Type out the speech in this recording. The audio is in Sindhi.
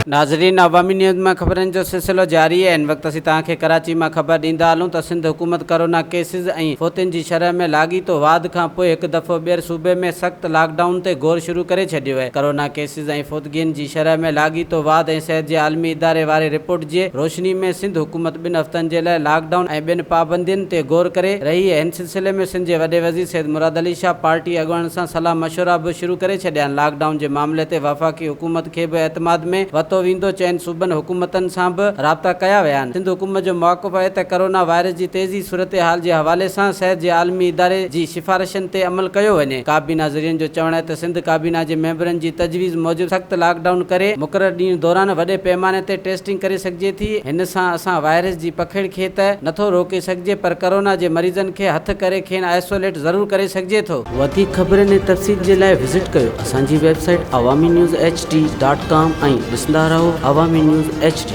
ناظرين عوامي نيوز مان خبرن جو سلسلو جاري آهي هن وقت اسين توهان کي ڪراچي مان خبر ڏيندا هلون ته سنڌ حڪومت ڪورونا ڪيسز ۽ فوتين جي شرح ۾ لاڳيتو واڌ کان پوء هڪ دفعو ٻيهر صوبي ۾ سخت لاڪ ڊائون تي غور شروع ڪري ڇڏيو آهي ڪورونا ڪيسز ۽ فوتگين جي شرح ۾ لاڳيتو واڌ ۽ صحت جي عالمي اداري واري رپورٽ جي روشني ۾ سنڌ حڪومت ٻن هفتن جي لاء لاڪ ڊائون ۽ ٻين پابندين تي غور ڪري رهي آهي هن سلسلي ۾ سنڌ جي وڏي وزير سيد مراد علي شاهه پارٽي اڳواڻن سان صلاح مشورا به شروع ڪري ڇڏيا آهن لاڪ ڊائون جي معاملي تي وفاقي حڪومت کي به اعتماد ۾ ورتو ويندو، چئن صوبن حڪومتن سان به رابطا ڪيا ويا آهن، سنڌ حڪومت جو موقف آهي ته ڪرونا وائرس جي تيزي صورتحال جي حوالي سان صحت جي عالمي اداري جي سفارشن تي عمل ڪيو وڃي، ڪابينا ذريعن جو چوڻ آهي ته سنڌ ڪابينا جي ميمبرن جي تجويز موجب سخت لاڪ ڊائون ڪري مقرر ڏينهن دوران وڏي پئماني تي ٽيسٽنگ ڪري سگهجي ٿي، هن سان اسان وائرس جي پکيڙ کي ته نٿو روڪي سگهجي پر ڪرونا جي مريضن کي هٿ ڪري کين آئسوليٽ ضرور ڪري سگهجي ٿو. وڌيڪ خبرن ۽ تفصيل جي لاء وزٽ ڪيو اسان جي website Awami news H D dot com ۽ ڏسندا رهو عوامي نيوز ايڇ ڊي.